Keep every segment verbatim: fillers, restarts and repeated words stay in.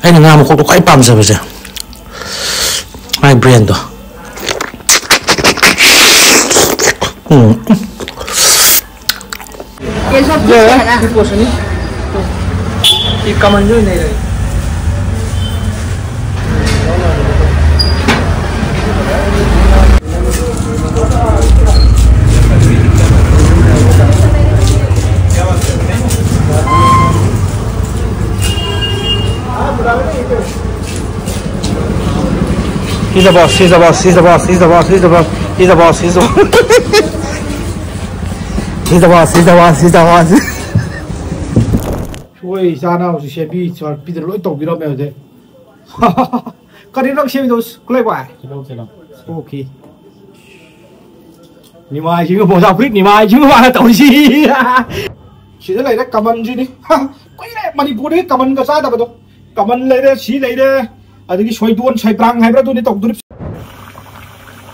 ꯑꯩꯅ ꯉꯥ ꯃꯈꯣꯛꯇꯣ ꯈ꯭ꯋꯥꯏ ꯄꯥꯝꯖꯕꯁꯦ, ꯃꯥꯏ ꯕ꯭ꯔꯦꯟꯗꯣ꯫ ꯎꯝ꯫ He's the boss, he's the boss, he's the boss, he's the boss, he's the boss, he's the boss, he's the boss. He's the boss, he's the boss, he's the boss. ꯑꯩꯈꯣꯏ ꯏꯆꯥꯅ ꯍꯧꯖꯤꯛ ꯁꯦꯝꯕꯤ ꯆꯥꯕꯤꯗ ꯂꯣꯏ ꯇꯧꯕꯤꯔꯝꯃꯦ ꯍꯧꯖꯤꯛ꯫ ꯀꯔꯤꯅꯣ ꯅꯪ ꯁꯦꯝꯃꯤꯗꯣ? ꯈꯨꯠꯂꯥꯏ ꯋꯥꯏ? ꯇꯤꯜꯍꯧ ꯆꯅꯝ꯫ Okay. ꯅꯤꯃꯥꯏꯁꯤꯒ ꯃꯣꯖꯥ ꯐꯨꯔꯤꯠ ꯅꯤꯃꯥꯏꯁꯤꯒ ꯃꯥꯅ ꯇꯧꯔꯤꯁꯤ꯫ ꯁꯤꯗ ꯂꯩꯔꯦ ꯀꯃꯟꯁꯤꯗꯤ꯫ ꯀꯨꯏꯔꯦ ꯃꯅꯤꯄꯨꯔꯗꯒꯤ ꯀꯃꯟꯒ ꯆꯥꯗꯕꯗꯣ꯫ ꯀꯃꯟ ꯂꯩꯔꯦ, ꯁꯤ ꯂꯩꯔꯦ, ꯑꯗꯒꯤ ꯁꯣꯏꯗꯣꯟ ꯁꯩꯕ꯭ꯔꯥꯡ ꯍꯥꯏꯕ꯭ꯔꯥ ꯑꯗꯨꯅꯤ ꯇꯧꯗꯣꯔꯤꯕꯁꯦ꯫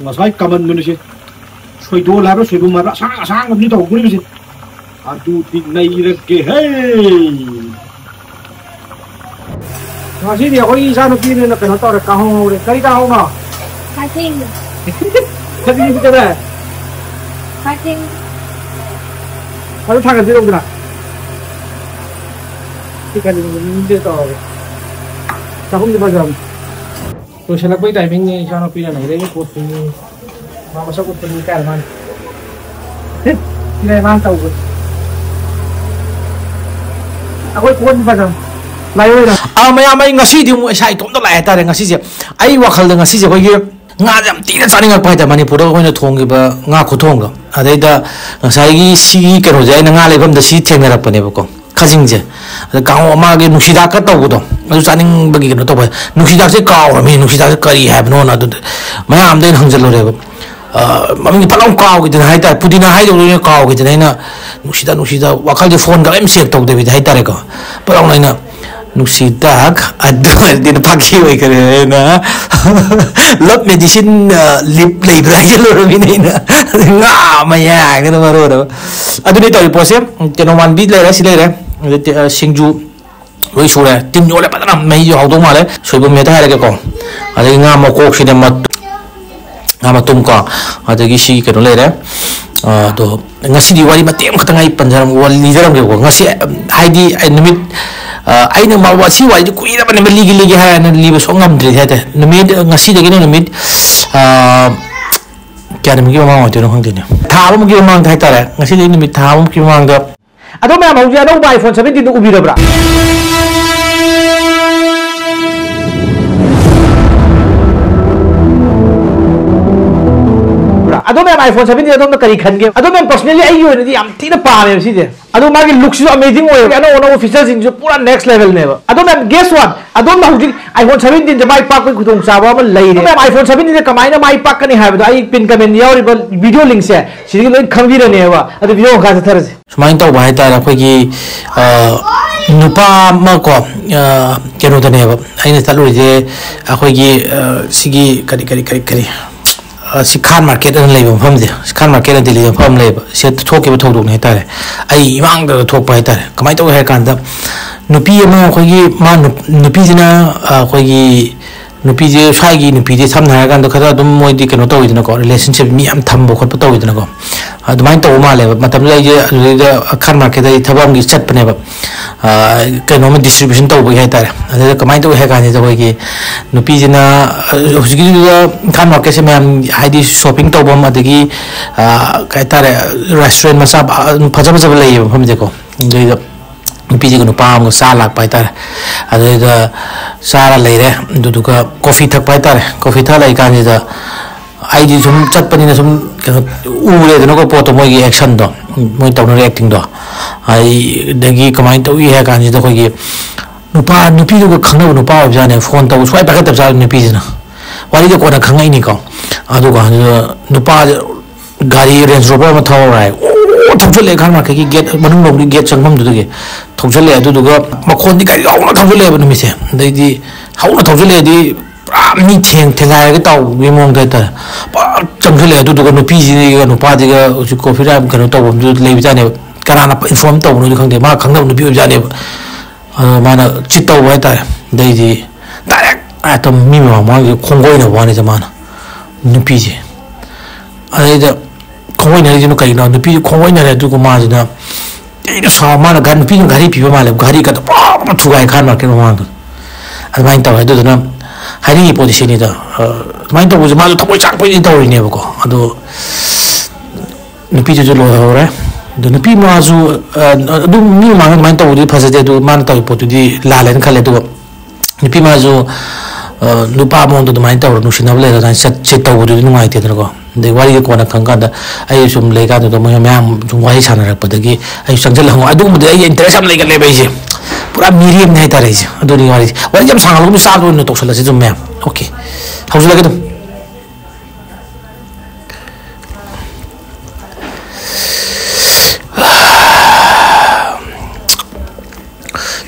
ꯉꯁꯥꯏ ꯀꯃꯟꯗꯨꯅꯤꯁꯦ꯫ ꯁꯣꯏꯗꯣꯟ ꯍꯥꯏꯕ꯭ꯔꯥ ꯁꯣꯏꯕꯨꯝ ꯍꯥꯏꯕ꯭ꯔꯥ ꯑꯁꯥꯡ ꯑꯁꯥꯡꯕꯗꯨꯅꯤ ꯇꯧꯗꯣꯔꯤꯕꯁꯦ꯫ ꯑꯗꯨꯗꯤ ꯅꯩꯔꯒꯦ ꯍꯦ꯫ ꯉꯁꯤꯗꯤ ꯑꯩꯈꯣꯏꯒꯤ ꯏꯆꯥꯅꯨꯄꯤꯅ ꯀꯩꯅꯣ ꯇꯧꯔꯦ, ꯀꯥꯡꯍꯧ ꯉꯧꯔꯦ꯫ ꯀꯔꯤ ꯀꯥꯡꯍꯧꯅꯣ? ꯈꯥꯖꯤꯡ꯫ ꯈꯥꯖꯤꯡꯗꯤ ꯀꯗꯥꯏ? ꯈꯥꯖꯤꯡ꯫ ꯑꯗꯨ ꯊꯥꯡꯒꯠꯄꯤꯔꯛꯎꯗꯅ꯫ ꯁꯤ ꯈꯥꯖꯤꯡꯁꯦ ꯇꯧꯔꯒꯦ꯫ ꯆꯥꯛꯈꯨꯝꯁꯦ ꯐꯖꯕꯅꯤ꯫ ꯂꯣꯏꯁꯤꯜꯂꯛꯄꯩ ꯇꯥꯏꯃꯤꯡꯅꯤ, ꯏꯆꯥꯅꯨꯄꯤꯅ ꯅꯩꯔꯛꯏ ꯄꯣꯠꯇꯨꯅꯤ꯫ ꯃꯥ ꯃꯁꯛ ꯎꯠꯄꯅꯤ ꯀꯥꯏꯅ ꯃꯥꯅ꯫ ꯁꯤꯅꯦ ꯃꯥꯅ ꯇꯧꯕ꯫ ꯑꯩꯈꯣꯏ ꯀꯣꯟ ꯐꯖꯕ꯫ ꯂꯥꯏꯑꯣꯏꯔꯣ? ꯑꯥ, ꯃꯌꯥꯝ, ꯑꯩ ꯉꯁꯤꯗꯤ ꯑꯃꯨꯛ ꯏꯁꯥ ꯏꯇꯣꯝꯇ ꯂꯥꯛꯑꯦ ꯍꯥꯏꯇꯥꯔꯦ꯫ ꯉꯁꯤꯁꯦ ꯑꯩ ꯋꯥꯈꯜꯗ ꯉꯁꯤꯁꯦ ꯑꯩꯈꯣꯏꯒꯤ ꯉꯥꯁꯦ ꯌꯥꯝ ꯊꯤꯅ ꯆꯥꯅꯤꯡꯉꯛꯄ ꯍꯥꯏꯇꯥꯔꯦ, ꯃꯅꯤꯄꯨꯔꯗ ꯑꯩꯈꯣꯏꯅ ꯊꯣꯡꯈꯤꯕ ꯉꯥ ꯈꯨꯊꯣꯡꯗꯣ꯫ ꯑꯗꯩꯗ ꯉꯁꯥꯏꯒꯤ ꯁꯤꯒꯤ ꯀꯩꯅꯣꯁꯦ ꯑꯩꯅ ꯉꯥ ꯂꯩꯐꯝꯗ ꯁꯤ ꯊꯦꯡꯅꯔꯛꯄꯅꯦꯕꯀꯣ, ꯈꯥꯖꯤꯡꯁꯦ꯫ ꯑꯗ ꯀꯥꯡꯍꯧ ꯑꯃꯒꯤ ꯅꯨꯡꯁꯤꯗꯥꯛꯀ ꯇꯧꯕꯗꯣ, ꯑꯗꯨ ꯆꯥꯅꯤꯡꯕꯒꯤ ꯀꯩꯅꯣ ꯇꯧꯕ꯫ ꯅꯨꯡꯁꯤꯗꯥꯛꯁꯦ ꯀꯥꯎꯔꯝꯃꯤ, ꯅꯨꯡꯁꯤꯗꯥꯛꯁꯦ ꯀꯔꯤ ꯍꯥꯏꯕꯅꯣꯅ ꯑꯗꯨꯗ ꯃꯌꯥꯝꯗ ꯑꯩꯅ ꯍꯪꯖꯜꯂꯨꯔꯦꯕ꯫ ꯑ, ꯃꯃꯤꯡꯗꯤ ꯐꯠ ꯂꯥꯎ ꯀꯥꯎꯈꯤꯗꯅ ꯍꯥꯏꯇꯥꯔꯦ, ꯄꯨꯗꯤꯅꯥ ꯍꯥꯏꯗꯧꯗꯣ ꯑꯩꯅ ꯀꯥꯎꯈꯤꯗꯅ ꯑꯩꯅ ꯅꯨꯡꯁꯤꯗ ꯅꯨꯡꯁꯤꯗ ꯋꯥꯈꯜꯁꯦ ꯐꯣꯟꯒ ꯀꯔꯤꯝ ꯆꯦꯛ ꯇꯧꯗꯕꯤꯗ ꯍꯥꯏꯇꯥꯔꯦꯀꯣ, ꯄꯠ ꯂꯥꯎꯅ ꯑꯩꯅ ꯅꯨꯡꯁꯤꯗꯥꯛ ꯑꯗꯨ ꯑꯣꯏꯔꯗꯤ ꯐꯥꯒꯤ ꯑꯣꯏꯈꯔꯦꯅ ꯂꯞ ꯃꯦꯗꯤꯁꯤꯟ ꯂꯤꯞ ꯂꯩꯕ꯭ꯔꯥ ꯍꯥꯏꯖꯜꯂꯨꯔꯃꯤꯅꯦ ꯑꯩꯅ꯫ ꯉꯥ ꯃꯌꯥꯏꯗꯅ ꯃꯔꯣꯟ ꯑꯃ꯫ ꯑꯗꯨꯅꯤ ꯇꯧꯔꯤ ꯄꯣꯠꯁꯦ꯫ ꯀꯩꯅꯣ ꯃꯥꯟꯕꯤ ꯂꯩꯔꯦ, ꯁꯤ ꯂꯩꯔꯦ, ꯑꯗꯩ ꯁꯤꯡꯖꯨ ꯂꯣꯏ ꯁꯨꯔꯦ꯫ ꯇꯤꯟ ꯌꯣꯠꯂꯦ ꯐꯖꯅ, ꯃꯍꯤꯁꯨ ꯍꯧꯗꯧ ꯃꯥꯜꯂꯦ꯫ ꯁꯣꯏꯕꯨꯝ ꯍꯦꯛꯇ ꯍꯥꯏꯔꯒꯦꯀꯣ꯫ ꯑꯗꯒꯤ ꯉꯥ ꯃꯀꯣꯛꯁꯤꯅ ꯃꯠ-, ꯉꯥ ꯃꯇꯨꯝ ꯀꯣ꯫ ꯑꯗꯒꯤ ꯁꯤ ꯀꯩꯅꯣ ꯂꯩꯔꯦ꯫ ꯑ, ꯑꯗꯣ ꯉꯁꯤꯗꯤ ꯋꯥꯔꯤ ꯃꯇꯦꯛ ꯑꯃꯈꯛꯇꯪ ꯑꯩ ꯄꯟꯖꯔꯝ-, ꯋꯥꯔꯤ ꯂꯤꯖꯔꯝꯒꯦꯕꯀꯣ꯫ ꯉꯁꯤ, ꯍꯥꯏꯗꯤ ꯑꯩ ꯅꯨꯃꯤꯠ, ꯑ, ꯑꯩꯅ ꯃ-, ꯁꯤ ꯋꯥꯔꯤꯗꯤ ꯀꯨꯏꯔꯕꯅꯦꯕ ꯂꯤꯒꯦ ꯂꯤꯒꯦ ꯍꯥꯏꯔꯅ ꯂꯤꯕ ꯁꯨꯡꯉꯝ ꯉꯝꯗ꯭ꯔꯤꯁꯦ ꯍꯥꯏꯇꯥꯔꯦ꯫ ꯅꯨꯃꯤꯠ, ꯉꯁꯤꯗꯒꯤꯅ ꯅꯨꯃꯤꯠ, ꯑ, ꯀꯌꯥꯅꯤꯃꯨꯛꯀꯤ ꯃꯃꯥꯡ ꯑꯣꯏꯗꯣꯏꯅꯣ ꯈꯪꯗꯦꯅꯦ꯫ ꯊꯥ ꯑꯃꯃꯨꯛꯀꯤ ꯃꯃꯥꯡꯗ ꯍꯥꯏꯇꯥꯔꯦ꯫ ꯉꯁꯤꯗꯒꯤ ꯅꯨꯃꯤꯠ ꯊꯥ ꯑꯃꯃꯨꯛꯀꯤ ꯃꯃꯥꯡꯗ ꯑꯗꯣ ꯃꯌꯥꯝ, ꯍꯧꯖꯤꯛ ꯑꯅꯧꯕ iPhone seventeen ꯗꯨ ꯎꯕꯤꯔꯕ꯭ꯔꯥ? ꯑꯗꯣ ꯃꯌꯥꯝ, iPhone seventeen ꯑꯗꯣꯝꯅ ꯀꯔꯤ ꯈꯟꯒꯦ? ꯑꯗꯣ ꯃꯌꯥꯝ, personally ꯑꯩꯒꯤ ꯑꯣꯏꯅꯗꯤ ꯌꯥꯝ ꯊꯤꯅ ꯄꯥꯝꯃꯦꯕ ꯁꯤꯁꯦ꯫ ꯑꯗꯣ ꯃꯥꯒꯤ look ꯁꯤꯁꯨ amazing ꯑꯣꯏꯌꯦꯕ꯫ ꯑꯅꯧ ꯑꯅꯧꯕ feature ꯁꯤꯡꯁꯨ ꯄꯨꯔꯥ next level ꯅꯦꯕ꯫ ꯑꯗꯣ ꯃꯌꯥꯝ, guess what? ꯑꯗꯣꯝꯅ ꯍꯧꯖꯤꯛ iPhone seventeen ꯁꯦ ꯃꯥꯏ ꯄꯥꯛꯄꯒꯤ ꯈꯨꯗꯣꯡꯆꯥꯕ ꯑꯃ ꯂꯩꯔꯦ꯫ ꯑꯗꯣ ꯃꯌꯥꯝ, iPhone seventeen ꯁꯦ ꯀꯃꯥꯏꯅ ꯃꯥꯏ ꯄꯥꯛꯀꯅꯤ ꯍꯥꯏꯕꯗꯣ ꯑꯩ pin comment ꯌꯥꯎꯔꯤꯕ video link ꯁꯦ ꯁꯤꯗꯒꯤ ꯂꯣꯏ ꯈꯪꯕꯤꯔꯅꯦꯕ꯫ ꯑꯗꯣ video ꯃꯈꯥ ꯆꯠꯊꯔꯁꯤ꯫ ꯁꯨꯃꯥꯏꯅ ꯇꯧꯕ ꯍꯥꯏꯇꯥꯔꯦ, ꯑꯩꯈꯣꯏꯒꯤ, ꯑ, ꯅꯨꯄꯥ ꯑꯃ ꯀꯣ, ꯑ, ꯀꯩꯅꯣꯗꯅꯦꯕ ꯑꯩꯅ ꯆꯠꯂꯨꯔꯤꯁꯦ, ꯑꯩꯈꯣꯏꯒꯤ, ꯑ, ꯁꯤꯒꯤ ꯀꯔꯤ, ꯀꯔꯤ, ꯀꯔꯤ, ꯀꯔꯤ, ꯑ, ꯁꯤ ꯈꯥꯟ market ꯑꯅ ꯂꯩꯕ ꯃꯐꯝꯁꯦ, ꯁꯤ ꯈꯥꯟ market ꯑꯅ ꯗꯤꯜꯂꯤꯗ ꯃꯐꯝ ꯑꯃ ꯂꯩꯌꯦꯕ, ꯁꯤꯗ ꯊꯣꯛꯈꯤꯕ ꯊꯧꯗꯣꯛꯅꯤ ꯍꯥꯏꯇꯥꯔꯦ꯫ ꯑꯩ ꯏꯃꯥꯡꯗ ꯊꯣꯛꯄ ꯍꯥꯏꯇꯥꯔꯦ꯫ ꯀꯃꯥꯏꯅ ꯇꯧꯒꯦ ꯍꯥꯏ ꯀꯥꯟꯗ, ꯅꯨꯄꯤ ꯑꯃ ꯑꯩꯈꯣꯏꯒꯤ, ꯃꯥ ꯅꯨꯞ-, ꯅꯨꯄꯤꯁꯤꯅ, ꯑ, ꯑꯩꯈꯣꯏꯒꯤ ꯅꯨꯄꯤꯁꯦ, ꯁ꯭ꯋꯥꯏꯒꯤ ꯅꯨꯄꯤꯗꯤ ꯁꯝꯅ ꯍꯥꯏꯔꯀꯥꯟꯗ ꯈꯔ ꯑꯗꯨꯝ ꯃꯣꯏꯗꯤ ꯀꯩꯅꯣ ꯇꯧꯋꯤꯗꯅꯀꯣ, relationship ꯃꯤ ꯌꯥꯝ ꯊꯝꯕ ꯈꯣꯠꯄ ꯇꯧꯋꯤꯗꯅꯀꯣ꯫ ꯑꯗꯨꯃꯥꯏꯅ ꯇꯧꯕ ꯃꯥꯜꯂꯦꯕ꯫ ꯃꯇꯝꯗꯨꯗ ꯑꯩꯁꯦ ꯑꯗꯨꯗꯩꯗ ꯈꯥꯟ market ꯇ ꯑꯩ ꯊꯕꯛ ꯑꯃꯒꯤ ꯆꯠꯄꯅꯦꯕ꯫ ꯑ, ꯀꯩꯅꯣꯝꯃ distribution ꯇꯧꯕꯒꯤ ꯍꯥꯏꯇꯥꯔꯦ꯫ ꯑꯗꯨꯗ ꯀꯃꯥꯏꯅ ꯇꯧꯏ ꯍꯥꯏ ꯀꯥꯟꯁꯤꯗ ꯑꯩꯈꯣꯏꯒꯤ ꯅꯨꯄꯤꯁꯤꯅ, ꯑ, ꯍꯧꯖꯤꯛꯀꯤꯗꯨꯗ ꯈꯥꯟ market ꯁꯦ ꯃꯌꯥꯝ ꯍꯥꯏꯗꯤ shopping ꯇꯧꯐꯝ ꯑꯗꯒꯤ, ꯑ, ꯀꯩ ꯍꯥꯏꯇꯥꯔꯦ, restaurant ꯃꯆꯥ, ꯑ, ꯐꯖ ꯐꯖꯕ ꯂꯩꯌꯦꯕ ꯃꯐꯝꯁꯦꯀꯣ꯫ ꯑꯗꯨꯗꯩꯗ ꯅꯨꯄꯤꯁꯤꯒ ꯅꯨꯄꯥ ꯑꯃꯒ ꯆꯥ ꯂꯥꯛꯄ ꯍꯥꯏꯇꯥꯔꯦ꯫ ꯑꯗꯨꯗꯩꯗ ꯆꯥꯔ ꯂꯩꯔꯦ, ꯑꯗꯨꯗꯨꯒ coffee ꯊꯛꯄ ꯍꯥꯏꯇꯥꯔꯦ꯫ Coffee ꯊꯛ ꯂꯩ ꯀꯥꯟꯁꯤꯗ ꯑꯩꯗꯤ ꯁꯨꯝ ꯆꯠꯄꯅꯤꯅ ꯁꯨꯝ ꯀꯩꯅꯣ ꯎꯔꯦꯗꯅꯀꯣ, ꯄꯣꯠꯇꯣ, ꯃꯣꯏꯒꯤ action ꯗꯣ, ꯃꯣꯏ ꯇꯧꯅꯔꯤꯕ acting ꯗꯣ꯫ ꯑꯗꯒꯤ ꯀꯃꯥꯏꯅ ꯇꯧꯏ ꯍꯥꯏ ꯀꯥꯟꯁꯤꯗ ꯑꯩꯈꯣꯏꯒꯤ ꯅꯨꯄꯥ, ꯅꯨꯄꯤꯗꯨꯒ ꯈꯪꯅꯕ ꯅꯨꯄꯥ ꯑꯣꯏꯕꯖꯥꯠꯅꯦ꯫ Phone ꯇꯧꯕ ꯁꯨꯡꯄꯥꯏ ꯄꯥꯏꯈꯠꯇꯕꯖꯥꯠꯅꯦ ꯅꯨꯄꯤꯁꯤꯅ꯫ ꯋꯥꯔꯤꯗ ꯀꯣꯟꯅ ꯈꯪꯉꯛꯏꯅꯤꯀꯣ꯫ ꯑꯗꯨ ꯀꯥꯟꯗꯨꯗ ꯅꯨꯄꯥꯁꯦ ꯒꯥꯔꯤ Range Rover ꯑꯃ ꯊꯧꯔ ꯂꯥꯛꯑꯦ꯫ ꯑꯣ, ꯊꯧꯖꯤꯜꯂꯛꯑꯦ, ꯈꯥꯟ market ꯀꯤ gate ꯃꯅꯨꯡ ꯂꯣꯝꯒꯤ gate ꯆꯪꯐꯝꯗꯨꯗꯒꯤ ꯊꯧꯖꯤꯜꯂꯛꯑꯦ꯫ ꯑꯗꯨꯗꯨꯒ ꯃꯈꯣꯟꯗꯤ ꯒꯥꯔꯤ ꯍꯧꯅ ꯊꯧꯖꯤꯜꯂꯛꯑꯦꯕ ꯅꯨꯃꯤꯠꯁꯦ꯫ ꯑꯗꯩꯗꯤ ꯍꯧꯅ ꯊꯧꯖꯤꯜꯂꯛꯑꯦꯗꯤ ꯄꯨꯔꯥ ꯃꯤ ꯊꯦꯡ-, ꯊꯦꯡꯒꯥꯏꯔꯒ ꯇꯥꯎꯕꯒꯤ ꯃꯑꯣꯡꯗ ꯍꯥꯏꯇꯥꯔꯦ꯫ ꯄꯨꯔꯥ ꯆꯪꯁꯤꯜꯂꯛꯑꯦ꯫ ꯑꯗꯨꯗꯨꯒ ꯅꯨꯄꯤꯁꯤꯒ ꯅꯨꯄꯥꯗꯨꯒ ꯍꯧꯖꯤꯛ coffee ꯀꯩꯅꯣ ꯇꯧꯐꯝꯗꯨꯗ ꯂꯩꯕꯖꯥꯠꯅꯦꯕ꯫ ꯀꯅꯥꯅ inform ꯇꯧꯕꯅꯣꯗꯤ ꯈꯪꯗꯦ, ꯃꯥ ꯈꯪꯅꯕ ꯅꯨꯄꯤ ꯑꯣꯏꯕꯖꯥꯠꯅꯦꯕ꯫ ꯑꯗꯣ ꯃꯥꯅ ꯆꯤꯠ ꯇꯧꯕ ꯍꯥꯏꯇꯥꯔꯦ꯫ ꯑꯗꯩꯗꯤ ꯗꯥꯏꯔꯦꯛ ꯍꯦꯛꯇ ꯃꯤ ꯃꯃꯥꯡ ꯃꯃꯥꯡꯁꯤꯗ ꯈꯣꯡꯒꯣꯏꯅꯕ ꯋꯥꯅꯤꯗ ꯃꯥꯅ, ꯅꯨꯄꯤꯁꯦ꯫ ꯑꯗꯩꯗ ꯈꯣꯡꯒꯣꯏꯅꯔꯤꯁꯤꯅ ꯀꯩꯒꯤꯅꯣ? ꯅꯨꯄꯤꯁꯦ ꯈꯣꯡꯒꯣꯏꯅꯔꯦ, ꯑꯗꯨꯒ ꯃꯥꯁꯤꯅ ꯇꯤꯅ ꯁꯥꯎ-, ꯃꯥꯅ ꯒꯥꯔꯤ, ꯅꯨꯄꯤꯗꯨꯅ ꯒꯥꯔꯤ ꯄꯤꯕ ꯃꯥꯜꯂꯦ, ꯒꯥꯔꯤꯒꯗꯣ ꯄ꯭ꯔꯣꯞ ꯄ꯭ꯔꯣꯞ ꯊꯨꯒꯥꯏ ꯈꯥꯟ ꯃꯥꯔꯀꯦꯠ ꯃꯃꯥꯡꯗꯨꯗ꯫ ꯑꯗꯨꯃꯥꯏꯅ ꯇꯧꯋꯦ꯫ ꯑꯗꯨꯗꯨꯅ ꯍꯥꯏꯅꯤꯡꯉꯤ ꯄꯣꯠꯇꯤ ꯁꯤꯅꯤꯗ, ꯑ, ꯑꯗꯨꯃꯥꯏꯅ ꯇꯧꯕꯁꯦ ꯃꯥꯁꯨ ꯊꯃꯣꯏ ꯆꯥꯛꯄꯩꯗꯤ ꯇꯧꯔꯤꯅꯦꯕꯀꯣ꯫ ꯑꯗꯣ ꯅꯨꯄꯤꯗꯨꯁꯨ ꯂꯣꯏꯍꯧꯔꯦ꯫ ꯑꯗꯣ ꯅꯨꯄꯤ ꯃꯥꯁꯨ, ꯑ, ꯑꯗꯨꯝ ꯃꯤ ꯃꯃꯥꯡꯗ ꯑꯗꯨꯃꯥꯏꯅ ꯇꯧꯕꯗꯨꯗꯤ ꯐꯖꯗꯦ꯫ ꯑꯗꯨ ꯃꯥꯅ ꯇꯧꯔꯤ ꯄꯣꯠꯇꯨꯗꯤ ꯂꯥꯜꯂꯦꯅ ꯈꯜꯂꯦ꯫ ꯑꯗꯨꯒ ꯅꯨꯄꯤ ꯃꯥꯁꯨ, ꯑ, ꯅꯨꯄꯥ ꯃꯉꯣꯟꯗ ꯑꯗꯨꯃꯥꯏꯅ ꯇꯧꯔ ꯅꯨꯡꯁꯤꯅꯕ ꯂꯩꯔ ꯑꯗꯨꯃꯥꯏꯅ ꯆꯠꯁꯦ ꯇꯧꯕꯗꯨꯗꯤ ꯅꯨꯡꯉꯥꯏꯇꯦꯗꯅꯀꯣ꯫ ꯑꯗꯩ ꯋꯥꯔꯤꯒ ꯀꯣꯟꯅ ꯈꯪꯀꯥꯟꯗ ꯑꯩ ꯁꯨꯝ ꯂꯩꯀꯥꯟꯗꯨꯗ ꯃꯣꯏ ꯃꯌꯥꯝ ꯁꯨꯝ ꯋꯥꯔꯤ ꯁꯥꯟꯅꯔꯛꯄꯗꯒꯤ ꯑꯩꯁꯨ ꯆꯪꯁꯤꯜꯂ ꯍꯪꯉꯣ꯫ ꯑꯗꯨꯒꯨꯝꯕꯗꯤ ꯑꯩ ꯏꯟꯇꯔꯦꯁ ꯌꯥꯝ ꯂꯩꯒꯜꯂꯦꯕ ꯑꯩꯁꯦ꯫ ꯄꯨꯔꯥ ꯃꯤꯔꯦꯝꯅꯤ ꯍꯥꯏꯇꯥꯔꯦ ꯑꯩꯁꯦ꯫ ꯑꯗꯨꯅꯤ ꯋꯥꯔꯤꯁꯦ꯫ ꯋꯥꯔꯤꯁꯦ ꯌꯥꯝ ꯁꯥꯡꯍꯜꯂꯒꯨꯝ ꯆꯥꯕ ꯑꯣꯏꯅ ꯇꯧꯁꯜꯂꯁꯤ ꯑꯗꯨꯝ ꯃꯌꯥꯝ꯫ ꯑꯣꯀꯦ꯫ ꯍꯧꯖꯤꯜꯂꯒꯦ ꯑꯗꯨꯝ꯫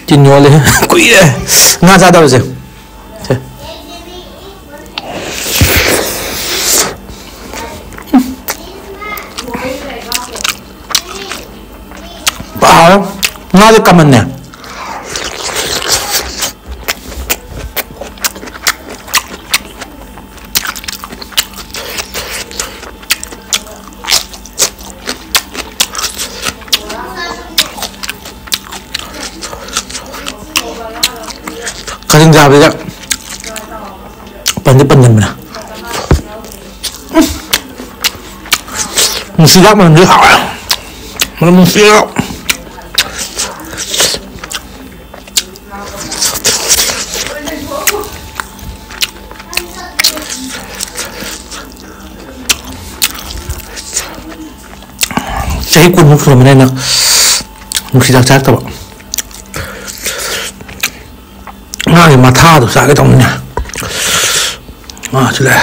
ꯇꯤꯟ ꯌꯣꯠꯂꯦ꯫ ꯀꯨꯏꯔꯦ ꯉꯥ ꯆꯥꯗꯕꯁꯦ꯫ ꯁꯦ꯫ ꯄꯥ-, ꯉꯥꯁꯦ ꯀꯃꯟꯅꯦ꯫ ꯀꯥꯂꯦꯟ ꯆꯥꯕꯁꯤꯗ ꯄꯟꯗꯤ ꯄꯟꯒꯟꯕꯅꯦ꯫ ꯎꯝ꯫ ꯅꯨꯡꯁꯤꯗꯥꯛ ꯃꯅꯝꯁꯦ ꯍꯥꯎꯋꯦ꯫ ꯃꯅꯝ ꯅꯨꯡꯁꯤꯔꯣ꯫ ꯆꯍꯤ ꯀꯨꯟꯃꯨꯛ ꯁꯨꯔꯝꯃꯅꯤ ꯑꯩꯅ ꯅꯨꯡꯁꯤꯗꯥꯛ ꯆꯥꯔꯛꯇꯕ꯫ ꯉꯥꯒꯤ ꯃꯊꯥꯗꯣ ꯆꯥꯒꯦ ꯇꯧꯅꯤꯅꯦ꯫ ꯉꯥꯁꯨ ꯂꯩ꯫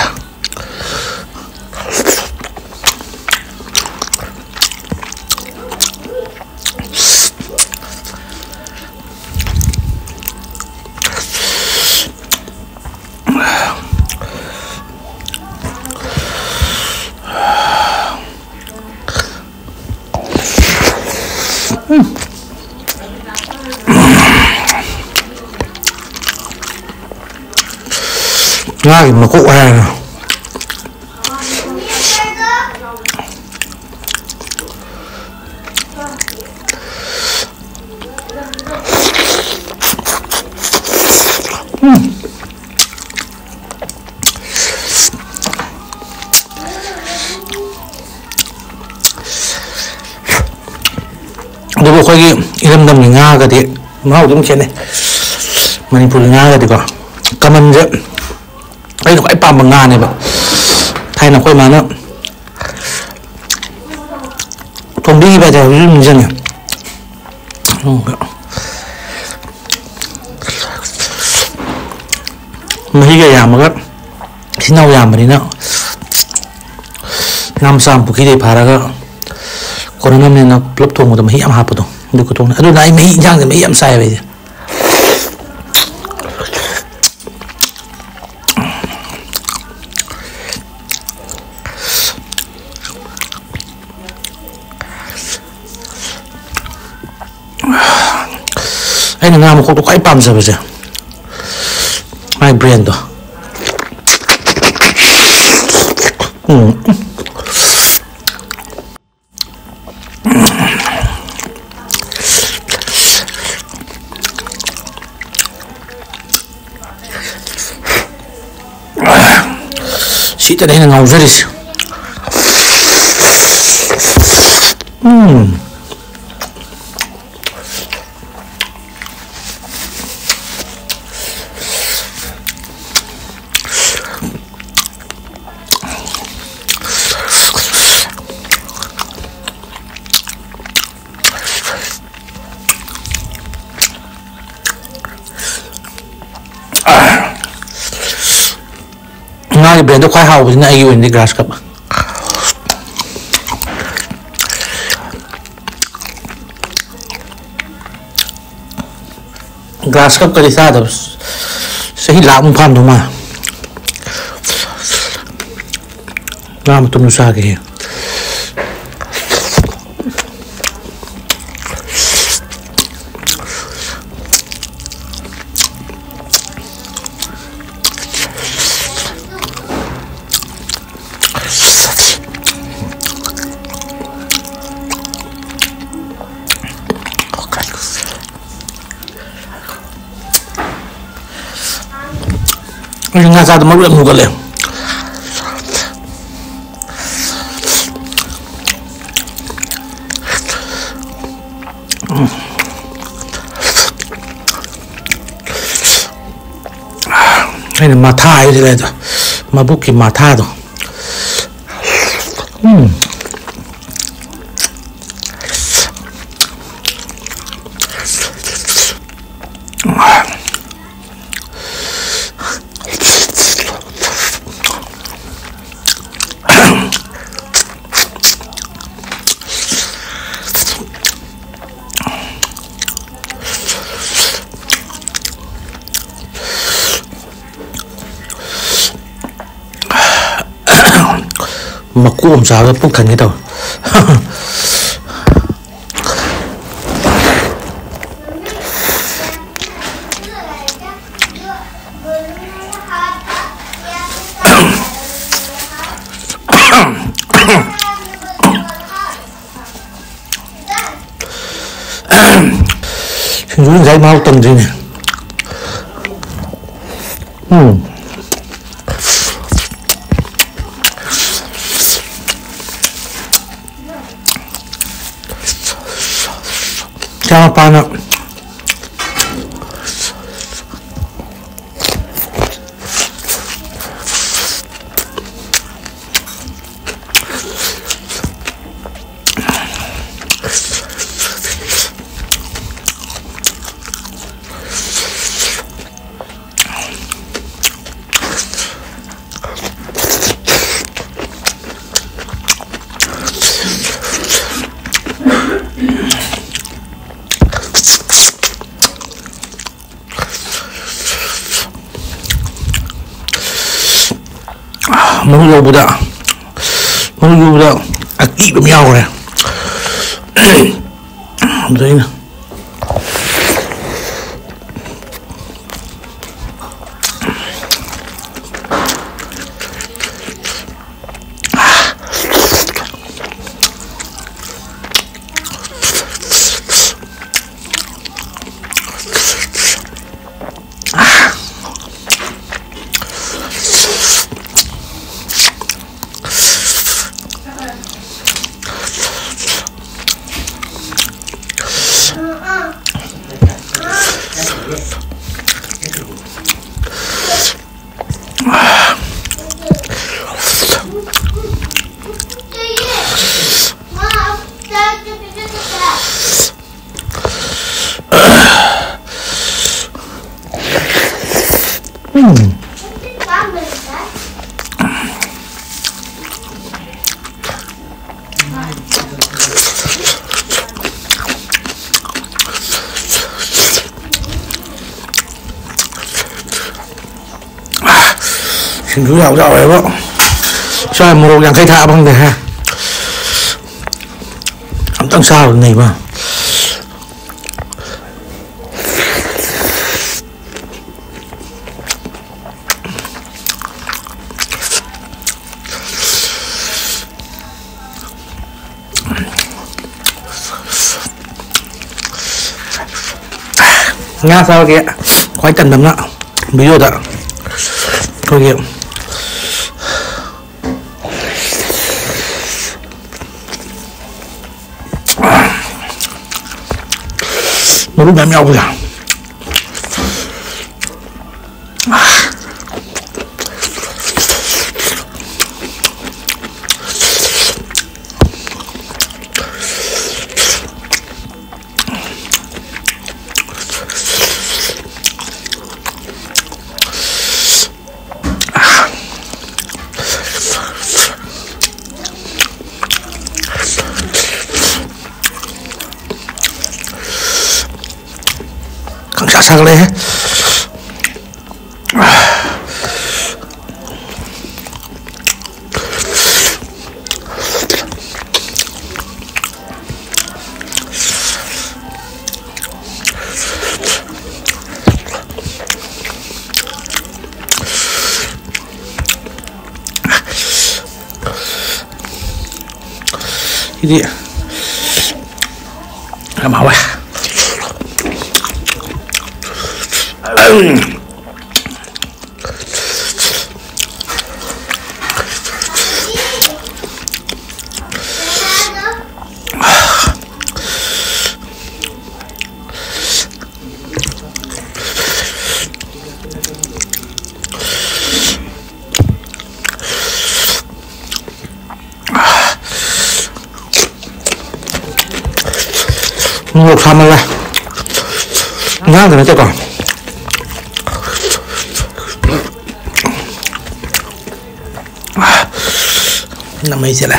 ꯉꯥꯒꯤ ꯃꯀꯣꯛ ꯍꯥꯏꯔꯒ꯫ ꯎꯝ꯫ ꯑꯗꯨꯕꯨ ꯑꯩꯈꯣꯏꯒꯤ ꯏꯔꯝꯗꯝꯒꯤ ꯉꯥꯒꯗꯤ ꯃꯍꯥꯎꯗꯤ ꯑꯗꯨꯝ ꯈꯦꯠꯅꯩ꯫ ꯃꯅꯤꯄꯨꯔꯒꯤ ꯉꯥꯒꯗꯤꯀꯣ, ꯀꯃꯟꯁꯦ ꯑꯩꯅ ꯈ꯭ꯋꯥꯏ ꯄꯥꯝꯕ ꯉꯥꯅꯦꯕ꯫ ꯊꯥꯏꯅ ꯑꯩꯈꯣꯏ ꯃꯥꯅ ꯊꯣꯡꯕꯤꯈꯤꯕ ꯍꯥꯏꯇꯥꯔꯦ, ꯍꯧꯖꯤꯛ ꯅꯤꯡꯁꯤꯡꯉꯦ꯫ ꯃꯍꯤꯒ ꯌꯥꯝꯃꯒ, ꯏꯆꯤꯟ ꯏꯅꯥꯎ ꯌꯥꯝꯕꯅꯤꯅ, ꯉꯥ ꯃꯆꯥ ꯑꯃ ꯄꯨꯈ꯭ꯔꯤꯗꯩ ꯐꯥꯔꯒ ꯀꯣꯟꯅꯅꯕꯅꯦꯅ ꯄꯨꯂꯞ ꯊꯣꯡꯕꯗꯣ ꯃꯍꯤ ꯌꯥꯝ ꯍꯥꯞꯄꯗꯣ, ꯑꯗꯨ ꯈꯨꯊꯣꯡꯅ꯫ ꯑꯗꯨꯅ ꯑꯩ ꯃꯍꯤ, ꯏꯟꯖꯥꯡꯁꯦ ꯃꯍꯤ ꯌꯥꯝ ꯆꯥꯏꯌꯦꯕ ꯑꯩꯁꯦ꯫ ꯑꯩꯅ ꯉꯥ ꯃꯈꯣꯛꯇꯣ ꯈ꯭ꯋꯥꯏ ꯄꯥꯝꯖꯕꯁꯦ, ꯃꯥꯏ ꯕ꯭ꯔꯦꯟꯗꯣ꯫ ꯎꯝ꯫ ꯁꯤꯗꯅꯦ ꯑꯩꯅ ꯉꯥꯎꯖꯔꯤꯁꯦ꯫ ꯎꯝ꯫ ꯉꯥꯒꯤ ꯕ꯭ꯔꯦꯟꯗꯣ ꯈ꯭ꯋꯥꯏ ꯍꯥꯎꯕꯁꯤꯅ ꯑꯩꯒꯤ ꯑꯣꯏꯅꯗꯤ ꯒ꯭ꯔꯥꯁ ꯀꯞ꯫ ꯒ꯭ꯔꯥꯁ ꯀꯞꯀꯗꯤ ꯆꯥꯗꯕ ꯆꯍꯤ ꯂꯥꯛꯃꯨꯛ ꯐꯥꯔꯝꯗꯧ ꯃꯥꯜꯂꯦ꯫ ꯉꯥ ꯃꯇꯨꯝꯗꯣ ꯆꯥꯒꯦ꯫ ꯑꯩ ꯉꯥ ꯆꯥꯗ ꯃꯔꯨ ꯌꯥꯝ ꯍꯨꯒꯠꯂꯦ꯫ ꯑꯩꯅ ꯃꯊꯥ ꯍꯥꯏꯁꯤꯔ ꯑꯗꯣ, ꯃꯕꯨꯛꯀꯤ ꯃꯊꯥꯗꯣ꯫ ꯎꯝ꯫ ꯃꯀꯣꯛ ꯑꯃ ꯆꯥꯕꯗ ꯄꯨꯛ ꯊꯟꯒꯦ ꯇꯧꯋꯦ꯫ ꯁꯤꯡꯖꯨ ꯉꯁꯥꯏ ꯃꯍꯥꯎ ꯇꯪꯗ꯭ꯔꯤꯅꯦ꯫ ꯎꯝ꯫ ꯏꯆꯥꯅꯨꯄꯥꯅ ꯃꯔꯨ ꯂꯧꯕꯗ, ꯃꯔꯨ ꯂꯧꯕꯗ ꯑꯀꯤꯕ ꯑꯃ ꯌꯥꯎꯈ꯭ꯔꯦ꯫ ꯑꯗꯨꯗ ꯑꯩꯅ ꯎꯝ꯫ ꯁꯤꯡꯖꯨ ꯌꯥꯝ ꯌꯥꯎꯋꯦꯕ꯫ ꯁ꯭ꯋꯥꯏ ꯃꯣꯔꯣꯛ ꯌꯥꯡꯈꯩ ꯊꯥꯕ ꯈꯪꯗꯦ ꯍꯦ꯫ ꯑꯝꯇꯪ ꯆꯥꯔꯨꯅꯦ ꯏꯃꯥ꯫ ꯉꯥ ꯆꯥꯕꯒꯤ ꯈ꯭ꯋꯥꯏ ꯇꯟꯕ ꯑꯃꯅ ꯚꯤꯗꯤꯑꯣꯗ ꯑꯩꯈꯣꯏꯒꯤ ꯃꯔꯨ ꯃꯌꯥꯝ ꯌꯥꯎꯕꯁꯦ꯫ ꯈꯪꯁꯥ ꯁꯥꯒꯠꯂꯛꯑꯦꯍꯦ꯫ ꯁꯤꯗꯤ ꯌꯥꯝ ꯍꯥꯎꯋꯦ꯫ ꯃꯣꯔꯣꯛ ꯁꯥꯃꯜꯂꯦ꯫ ꯏꯟꯖꯥꯡꯗ ꯅꯠꯇꯦꯀꯣ꯫ ꯅꯃꯩ ꯆꯠꯂꯦ꯫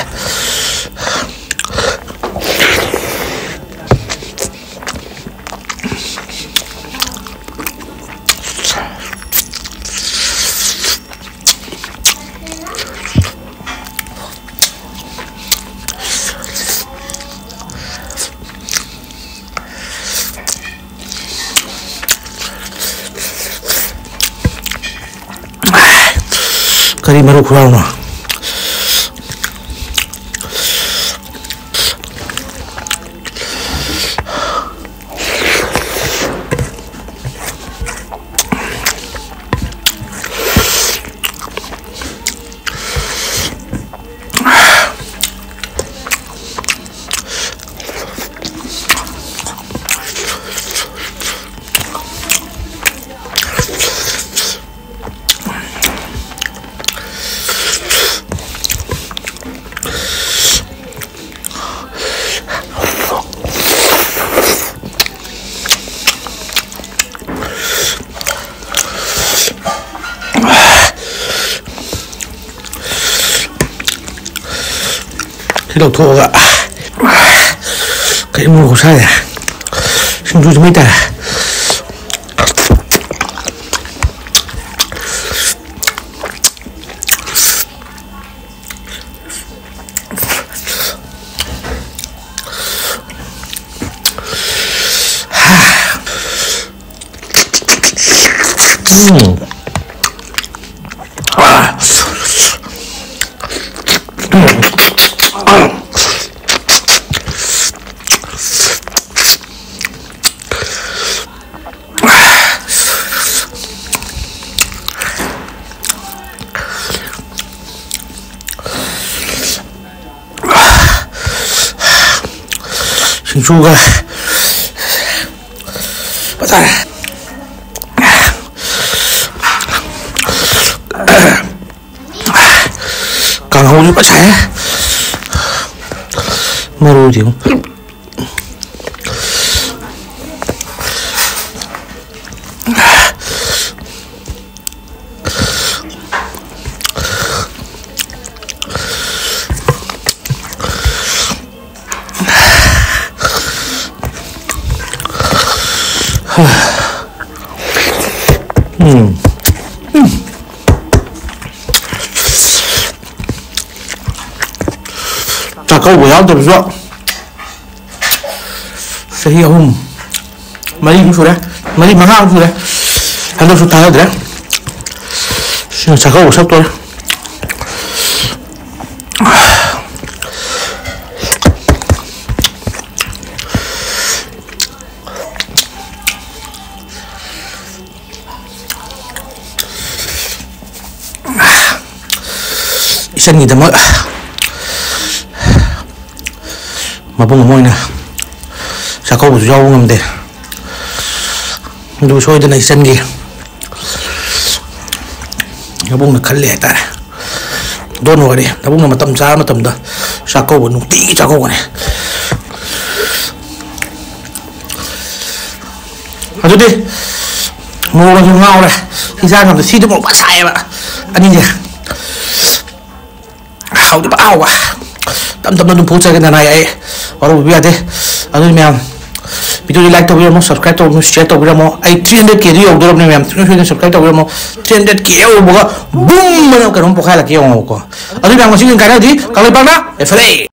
ꯀꯔꯤ ꯃꯔꯨ ꯈꯨꯔꯥꯎꯅꯣ? ꯁꯤ ꯂꯧꯊꯣꯛꯑꯒ ꯀꯩ ꯃꯣꯔꯣꯛ ꯁꯥꯏ꯫ ꯁꯤꯡꯖꯨꯁꯨ ꯃꯩ ꯇꯥꯔꯦ꯫ ꯎꯝ꯫ ꯁꯤꯡꯖꯨꯒ ꯐꯖꯔꯦ꯫ ꯀꯥꯡꯍꯧꯁꯨ ꯐꯖꯔꯦ꯫ ꯃꯔꯨꯗꯤ ꯑꯃꯨꯛ ꯎꯝ꯫ ꯎꯝ꯫ ꯆꯥꯛꯀꯧꯕ ꯌꯥꯎꯗꯕꯁꯨ ꯆꯍꯤ ꯑꯍꯨꯝ, ꯃꯔꯤꯃꯨꯛ ꯁꯨꯔꯦ, ꯃꯔꯤ ꯃꯉꯥꯃꯨꯛ ꯁꯨꯔꯦ꯫ ꯍꯟꯗꯛꯁꯨ ꯊꯥꯖꯗ꯭ꯔꯦ꯫ ꯁꯤꯅ ꯆꯥꯛꯀꯧꯕ ꯁꯛꯇꯣꯔꯦ꯫ ꯏꯆꯟꯒꯤꯗꯃꯛ ꯃꯕꯨꯡ ꯑꯃ ꯑꯣꯏꯅ ꯆꯥꯛꯀꯧꯕꯁꯨ ꯌꯥꯎꯕ ꯉꯝꯗꯦ꯫ ꯑꯗꯨ ꯁꯣꯏꯗꯅ ꯏꯆꯟꯒꯤ ꯅꯕꯨꯡꯅ ꯈꯜꯂꯤ ꯍꯥꯏꯇꯥꯔꯦ꯫ Don't worry, ꯅꯕꯨꯡꯅ ꯃꯇꯝ ꯆꯥꯕ ꯃꯇꯝꯗ ꯆꯥꯛꯀꯧꯕ ꯅꯨꯡꯇꯤꯒꯤ ꯆꯥꯛꯀꯧꯒꯅꯤ꯫ ꯑꯗꯨꯗꯤ ꯃꯣꯔꯣꯛꯁꯨ ꯉꯥꯎꯔꯦ꯫ ꯏꯟꯁꯥꯡ ꯑꯃꯗ ꯁꯤꯗ ꯃꯣꯔꯣꯛ ꯐꯖ ꯁꯥꯏꯌꯦꯕ ꯑꯅꯤꯁꯦ꯫ ꯍꯥꯎꯗꯤ ꯐꯖ ꯍꯥꯎꯕ꯫ ꯇꯞ ꯇꯞꯅ ꯑꯗꯨꯝ ꯐꯨꯒꯠꯆꯔꯒꯦ ꯅꯅꯥꯏ ꯑꯩ꯫ ꯋꯥꯔꯧꯕꯤꯕ ꯌꯥꯗꯦ꯫ ꯑꯗꯨꯗꯤ ꯃꯌꯥꯝ, video ꯗꯤ like ꯇꯧꯕꯤꯔꯝꯃꯣ, subscribe ꯇꯧꯕꯤꯔꯝꯃꯣ, share ꯇꯧꯕꯤꯔꯝꯃꯣ꯫ ꯑꯩ three hundred K ꯗꯨ ꯌꯧꯗꯣꯔꯕꯅꯦ ꯃꯌꯥꯝ꯫ ꯁꯨꯡꯁꯣꯏ ꯁꯣꯏꯗꯅ subscribe ꯇꯧꯕꯤꯔꯝꯃꯣ꯫ Three hundred K ꯌꯧꯕꯒ boom ꯑꯅ ꯀꯩꯅꯣꯝ ꯄꯣꯛꯈꯥꯏꯔꯛꯀꯦ ꯌꯦꯡꯉꯣꯕꯀꯣ꯫ ꯑꯗꯨ ꯃꯌꯥꯝ ꯉꯁꯤꯒꯤ ꯀꯥꯏꯅꯕꯗꯤ ꯀꯪꯂꯩꯄꯥꯛꯅ ꯌꯥꯏꯐꯔꯦ꯫